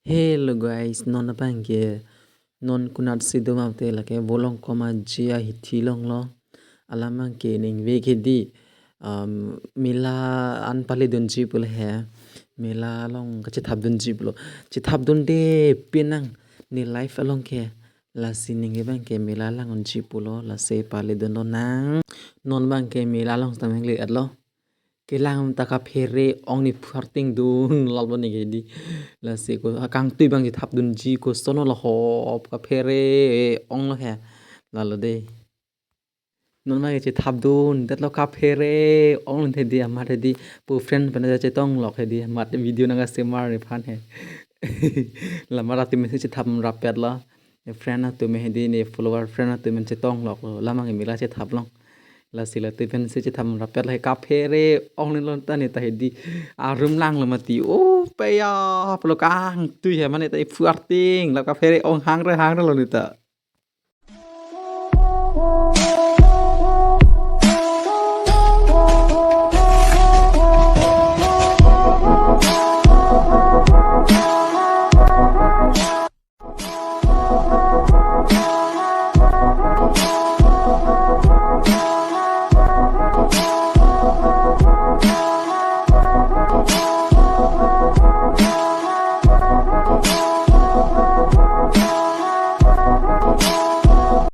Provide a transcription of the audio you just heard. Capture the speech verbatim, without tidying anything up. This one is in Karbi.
Hello guys, non abang ke non konatsi do ma te, lake Volongkom Aji ahithi along lo. Alam abang ke ningve ke di, um, mela an pale dunji pulo he. Mela along kachethap dunji pulo. Chethap dunde pinang ne live along ke. Lasi ningve abang ke mela lang unji pulo, lasi pale dunlonang. Non abang ke mela along sitame le-etlo. Kelang ta kaphere ong ne pharting dun lal boni ke di. Lasi ko akangtui abang chethap dunji, koson lo hop kaphere ong lo he. Lalo de. Non abang ke chethap dundetlo, kaphere ong lo he di, amat he di. Po friend pen ta chetong lok he di, amat video nangkasemar nephan he. Lamat atum si chethap rapetlo. Ne friend atum he di, ne follower friend atum chetong loklo. Alam abang ke mela chethap along. Lasi latum pensi chethap rapetlo he, kaphere ong ne lo ta ne ta he di. Arum lang lo mati. O peya pulo, akangtui he mane ta iphu arting la kaphere ong hangre hangre lo ne ta.